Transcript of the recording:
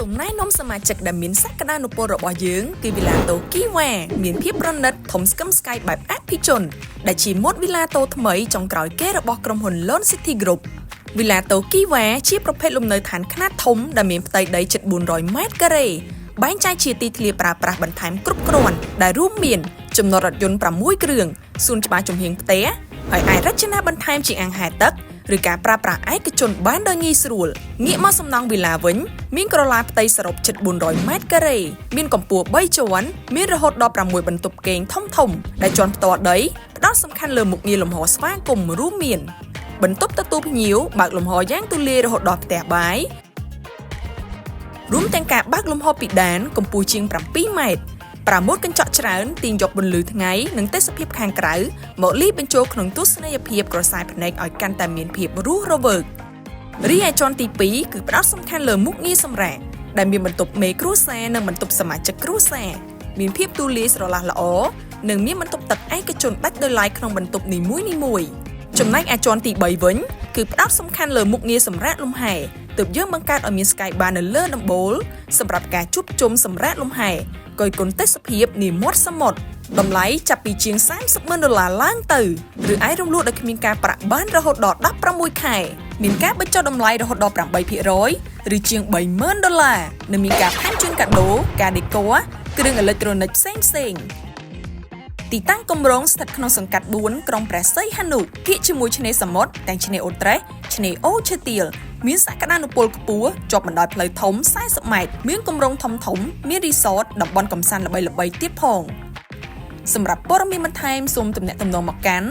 សូមណែនាំសមាជិកដែលមានសក្តានុពលរបស់យើងគឺវីឡាតូគីវ៉ាមានភាពប្រណិតធំស្កឹមស្កៃបែបអភិជនដែលជាម៉ូដវីឡាតូថ្មីចុងក្រោយគេរបស់ក្រុមហ៊ុន Lone City Group។ វីឡាតូគីវ៉ាជាប្រភេទលំនៅឋានខ្នាតធំដែលមានផ្ទៃដីជិត400ម៉ែត្រការ៉េបែងចែកជាទីធ្លាប្រើប្រាស់បន្ថែមគ្រប់គ្រាន់ដែលរួមមានចំណតរថយន្ត6គ្រឿងសួនច្បារចំហៀងផ្ទះហើយអាចរចនាបន្ថែមជាអាងហែលទឹកឬការប្រើប្រាស់ឯកជនបានដោយងាយស្រួលងាកមកសំណង់វីឡាវិញមានក្រឡាផ្ទៃសរុបជិត400ម៉ែត្រការ៉េមានកម្ពស់3ជាន់មានរហូតដល់6បន្ទប់គេងធំធំដែលជាន់ផ្ទាល់ដីផ្ដោតសំខាន់លើមុខងារលំហស្វាគមន៍រួមមាន បន្ទប់ទទួលភ្ញៀវបើកលំហយ៉ាងទូលាយរហូតដល់ផ្ទះបាយរួមទាំងការបើកលំហពិដានកម្ពស់ជាង7ម៉ែត្រប្រាម៉ូតកញ្ចក់ច្រើនទាញយកពន្លឺថ្ងៃនិងទេសភាពខាងក្រៅមកលាយបញ្ចូលក្នុងទស្សនីយភាពក្រសែភ្នែកឲ្យកាន់តែមានភាពរស់រវើករីឯជាន់ទី2គឺផ្ដោតសំខាន់លើមុខងារសម្រាកដែលមានបន្ទប់មេគ្រួសារនិងបន្ទប់សមាជិកគ្រួសារមានភាពទូលាយស្រឡះល្អនិងមានបន្ទប់ទឹកឯកជនដាច់ដោយឡែកក្នុងបន្ទប់នីមួយៗចំណែកឯជាន់ទី3វិញគឺផ្ដោតសំខាន់លើមុខងារសម្រាកលំហែទើបយើងបង្កើតឲ្យមាន Sky Bar នៅលើដំបូលសម្រាប់ការជួបជុំសម្រាកលំហែកយគុណទេសភាពនាមាត់សមុទ្រតម្លៃចាប់ពីជាង30ម៉ឺនដុល្លារឡើងទៅឬអាចរំលោះដោយគ្មានការប្រាក់បានរហូតដល់16ខែមានការបញ្ចុះតម្លៃរហូតដល់8%ឬជាង30,000ដុល្លារនិងមានការថែមជូនកាដូការដេក័រគ្រឿងអេឡិចត្រូនិកផ្សេងផ្សេងៗទីតាំងគម្រោងស្ថិតក្នុងសង្កាត់4ក្រុងព្រះសីហនុគៀកជាមួយឆ្នេរសមុទ្រទាំងឆ្នេរអូត្រេសឆ្នេរអូឈើទាលមានសក្តានុពលខ្ពស់ជាប់បណ្ដោយផ្លូវធំ40ម៉ែត្រមានគម្រោងធំធំមានរីសតតំបន់កម្សាន្តល្បីៗទៀតផងសម្រាប់ព័ត៌មានបន្ថែមសូមទំនាក់ទំនងមកកាន់